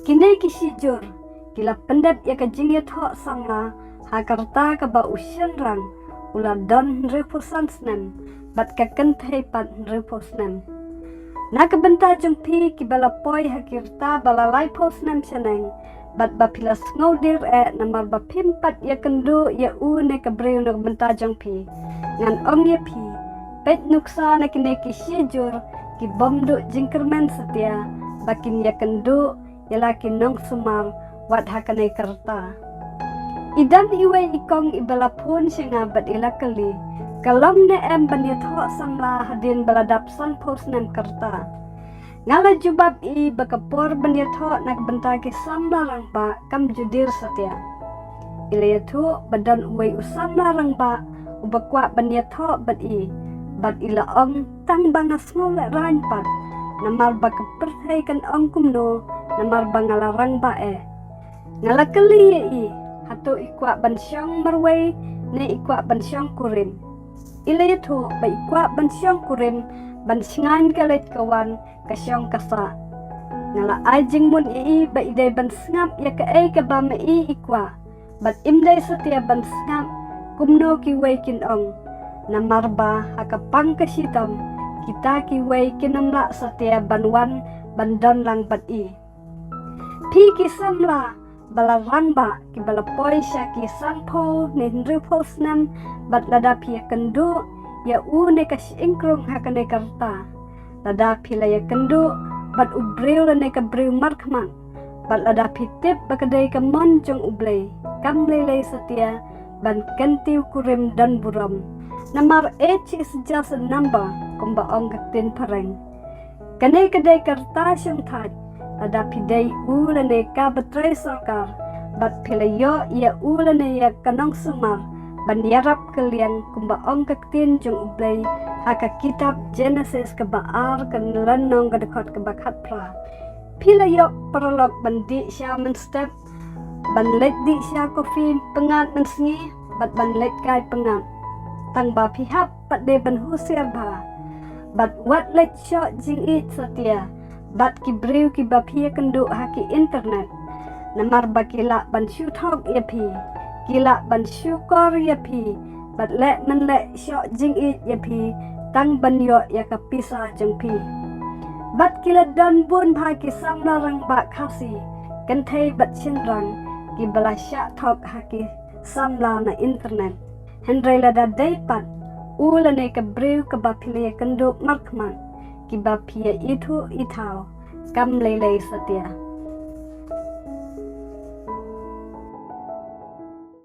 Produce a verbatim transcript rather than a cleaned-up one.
Kine ki shijur ki la pyndep ïa ka jingïathoh samla ha ka rta kaba u shynrang u la don hynriewphew san snem bad ka kynthei pat hynriewphew snem. Na ka bynta jong phi kiba la poi ha ki rta ba la laiphew snem shaneng bad ba phi la sngewdir eh namar ba phim pat ïakynduh ïa u ne ka briew na ka bynta jong phi, ngan ong ïa phi, peit nuksa na kine ki shijur ki bym duh jingkyrmen satia ba kin ïakynduh ïa la ki nongsumar wat ha kane ka rta. I don iwei i kong iba la phone sha nga bad i la kylli, ka long ne em ban ïathoh samla hadien ba la dap sanphew snem ka rta? Nga la jubab i ba ka por ban ïathoh na ka bynta ki samla rangbah kam ju dier satia. I la ïathuh ba don uwei u samla rangbah uba kwah ban ïathoh bad i, bad i la ong, tang ba nga sngew lehraiñ pat, namar ba ka pyrthei kan ong kumno namar ba nga la rangbah eh. Nga la kylli ïa i, hato i kwah ban shong marwei ne i kwah ban shong kurim? I la ïathuh ba i kwah ban shong kurim, ban shngaiñ ka leit ka wan, ka shong ka sah. Nga la ai jingmut ïa i ba i dei ban sngap ïa kaei kaba ma i i kwah, bad im dei satia ban sngap kumno kiwei kin ong, namar ba ha ka pang ka shitom kita kiwei kin ym lah satia ban wan ban don lang bad i. Phi ki samla ba la rangbah kiba la poi sha ki sanphew ne hynriewphew snem bad lada phi ïakynduh ïa u ne ka shyieng krung ha kane ka rta, lada phi la ïakynduh bad u briew lane ka briew markhmat, bad lada phi tip ba ka dei ka mon jong U Blei, kam lei lei satia ban kyntiew kurim don burom. Namar age is just a number, kumba ong ka ktien phareng. Kane ka dei ka rta shongthait, lada phi dei u lane ka ba trei sorkar bad phi la ïoh ïa u lane ïa ka nongsumar ban ïarap kylliang, kumba ong ka ktien jong U Blei ha ka kitab Genesis kaba ar, ka lynnong, ka dkhot kaba khatphra. Phi la ïoh paralok ban dih sha mynstep, ban leit dih sha kofi pyngngad mynsngi bad ban leit kai pyngngad. Tang ba phi hap pat de ban husiar bha bad wat leit shoh jingïeit satia bad ki briew kiba phi ïakynduh ha ki internet, namar ba ki lah ban shu thok ïa phi, ki lah ban shu kor ïa phi bad leh mynleh shoh jingïeit ïa phi tang ban ïoh ïa ka pisa jong phi. Bad ki la don bun bha ki samla rangbah Khasi, kynthei bad shynrang, kiba la shah thok ha ki samla na internet. Hynrei lada dei pat u lane ka briew kaba phi la ïakynduh markhmat, kiba phi ïa ithuh ithaw, kam lei lei satia.